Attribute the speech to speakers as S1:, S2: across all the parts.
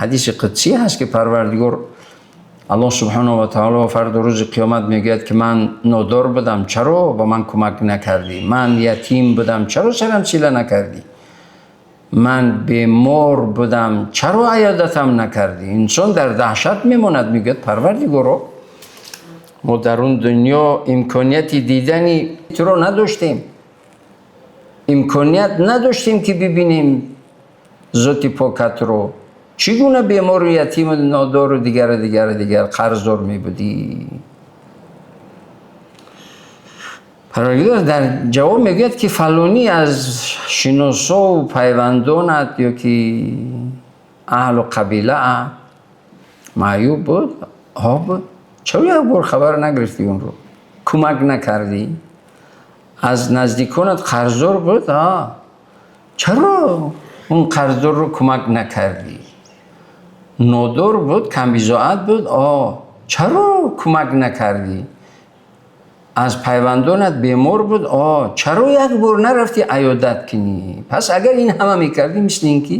S1: Ҳадиси қудсӣ ҳаст, ки Парвардигор Аллоҳ субҳонаҳу ва таъоло фардо рӯзи қиёмат мегӯяд, ки ман надор будам, чаро ба ман кӯмак накардӣ? Ман ятим будам, чаро сарам сила накардӣ? Ман бемор будам, чаро иёдатам накардӣ? Инсон дар даҳшат мемонад, мегӯяд: Парвардигоро, мо дар он дунё имконияти дидани туро надоштем, имконият надоштем, ки бибинем зоти покатро. Чӣ гуна бемор ва ятим ва надор ва дигар ва дигар ва дигар қарздор мебудӣ? Парвардигор дар ҷавоб мегӯяд, ки фалонӣ аз шиносо ва пайвандонат ё ки аҳлу қабилаат маъюб буд, ҳа буд, чаро як бор хабар нагирифтӣ, онро кӯмак накардӣ? Аз наздиконат қарздор буд, ҳа, чаро он қарздорро кӯмак накардӣ? Надор буд, камбизоат буд, чаро кӯмак накардӣ? Аз пайвандонат бемор буд, чаро як бор нарафтӣ иёдат кунӣ? Пас агар ин ҳама мекардӣ, мисли инки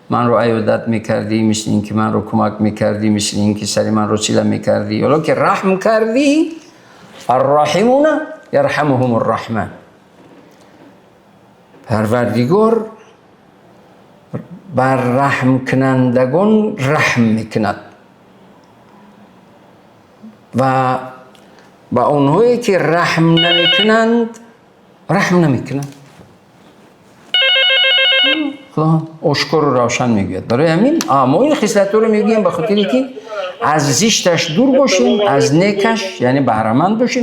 S1: манро иёдат мекардӣ, мисли инки манро кӯмак мекардӣ, мисли инки сари манро сила мекардӣ. Ҳоло ки раҳм кардӣ, арроҳимуна ярҳамуҳумур раҳмон. Парвардигор бар раҳмкунандагон раҳм мекунад ва ба онҳое ки раҳм намекунанд, раҳм намекунад. Худо ошкору равшан мегӯяд. Барои ҳамин мо ин хислатҳоро мегӯем, ба хотире ки аз зишташ дур бошем, аз некаш яъне баҳраманд бошем.